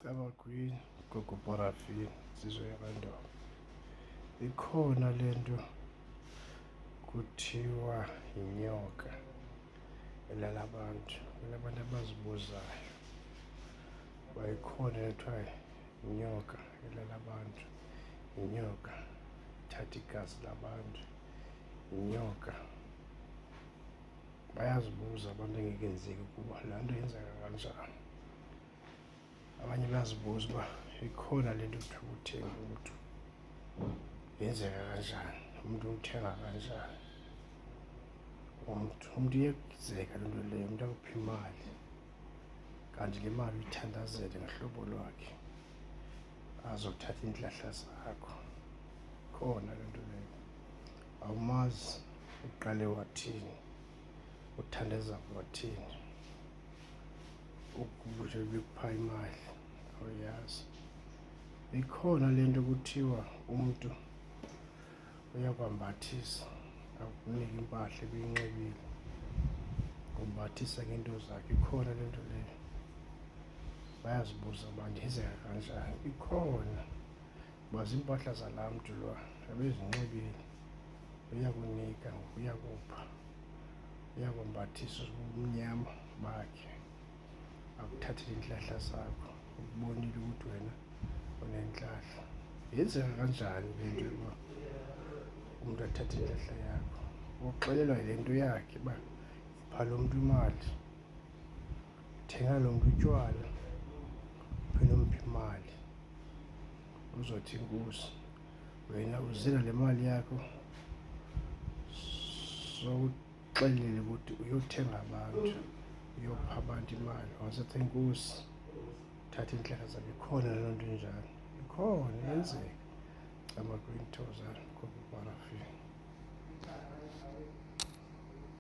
Cabagwini, Gogo Parafini, Nsizwa yakwaNdaba. Ikhona le nto kuthiwa yinyoka elala abantu. Kunabantu abazibuzayo uba ikhona le kuthiwa yinyoka elala abantu, yinyoka ethatha igazi labantu, yinyoka. Bayazibuza abantu engekenzeki ukuba laa nto yenzeka kanjani. Abanye bayazibuza uba ikhona le nto kuthiwa kuthenga umntu, yenzeka kanjani, umntu umthenga kanjani umntu. Umntu iyenzeka loo nto leyo, umntu akuphe imali kanti le mali uyithandazele ngohlobo lwakhe azothatha iintlahla zakho. Ikhona loo nto leyo. Awumazi uqale wathini, uthandaza wathini. Ukuze bekupha imali awuyazi. Ikhona le nto kuthiwa umntu uyakwambathisa akunike impahla ebiyinxibile, umbathisa ngeento zakhe. Ikhona le nto leyo. Bayazibuza abantu yenzeka kanjani. Ikhona uba ziimpahla zalaa mntu lowa ebezinxibile, uyakunika ngoku uyakupha. Uyakwambathisa ubumnyama bakhe, akuthathele iintlahla zakho, ukubonile ukuthi wena unentlahla. Yenzeka kanjani le nto yoba umntu athathe intlahla yakho? Uxelelwa yile nto yakhe uba yipha lo mntu imali, thenga lo mntu utywala, uphinde umphe imali. Uzothi inkosi wena uze nale mali yakho sowuxelele ukuthi uyothenga abantu, uyopha abantu imali. Wasethi enkosi, thatha iintlaka zakho. Ikhona loo nto injalo, ikhona iyenzeka. Camagu, Thokozani, Gogo Parafini.